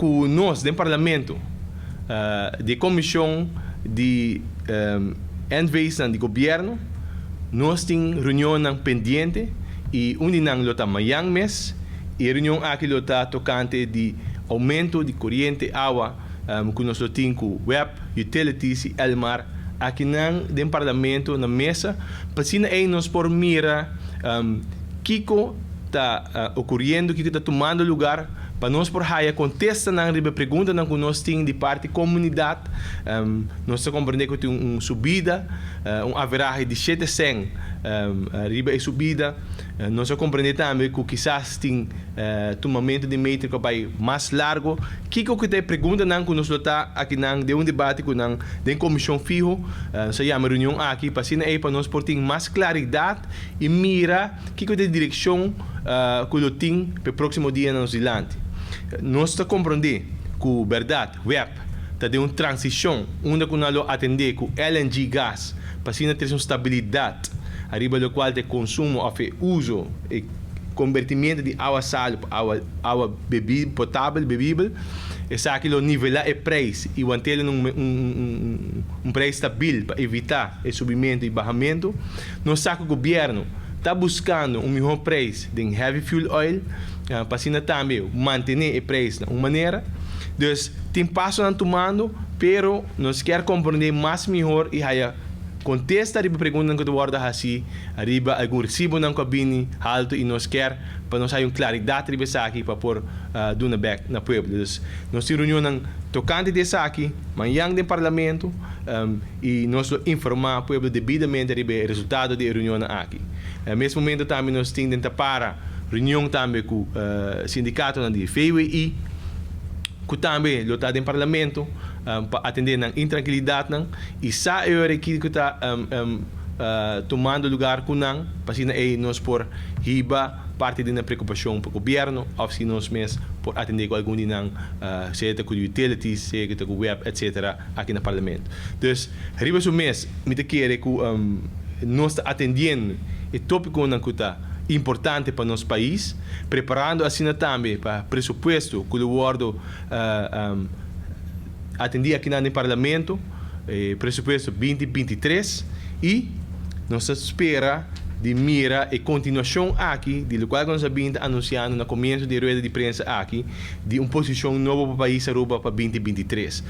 Ku nos den parlamento, di komishon di NV's di gobièrnu, nos tin reunion pendiente i un di nan lo ta mañan mes, i e reunion aki lo ta tokante di oumento di koriente, awa, ku nos tin ku WEB, Utilities i Elmar aki nan den parlamento na mesa, pa asina nos por mira kiko ta okuriendo, kiko ta tumando lugá, pa nos por haya kontesta nan riba preguntanan ku nos tin di parti komunidat. Nos ta komprondé ku tin un subida, un average di 7 cent riba e subida. Nos ta komprondé tambe ku kisas tin tumamentu di meter ku bai mas largu. Kiko ku e preguntanan ku nos ta aki nan den un debate ku nan den komishon fiho, nos a yama reunion aki pa asina pa nos por tin mas klaridat i mira kiko ta e direkshon ku lo tin pa e próksimo dianan nos dilanti. Nos ta komprondé ku berdat WEB ta den un transishon unda ku nan lo atendé ku LNG gas pa asina tin un stabilidat ariba lokual ta konsumo òf uso i konvertimentu di awa salu pa awa bebibel, potabel, bebibel. Esaki lo nivelá e preis i mantené un preis stabil pa evitá e subimentu i bahamentu. Nos sa ku gobièrnu ta buskando un mihó preis di heavy fuel oil pa asina tambe mantené e preis di un manera. Dus tin pasonan tumando, pero nos ke komprondé mas mihó i haya kontesta riba pregunta ku ta hasi ariba algun resibonan ku a bini altu i nos ke pa nos haya un klaridat riba esaki pa por duna bèk na pueblo. Dus nos tin reunion tokante di esaki mañan den parlamento i nos lo informá pueblo debidamente riba e resultado di e reunion aki. Na mes momento tambe nos tin den tapara reunion tambe ku sindikato di VWI, ku tambe lo ta den parlamento pa atendé nan intrankilidatnan i sa e ora ku ta tumando lugá ku nan, pa asina nos por hiba parti di nan preokupashon pa gobièrnu òf si nos mes por atendé ku algun di nan, sea ku utilities, sea ku WEB, etc. Aki na parlamento. Dus riba su mes, mi ta kere ku nos ta atendiendo e tópikonan ku ta importante pa nos pais, preparando asina tambe pa presupuesto ku lo wòrdu atendí aki na parlamento, presupuesto 2023, i nos ta spera di mira e kontinuashon aki di loke nos a bin anunsiando na komienso di rueda di prensa aki, di un posishon nobo pa pais Aruba pa 2023.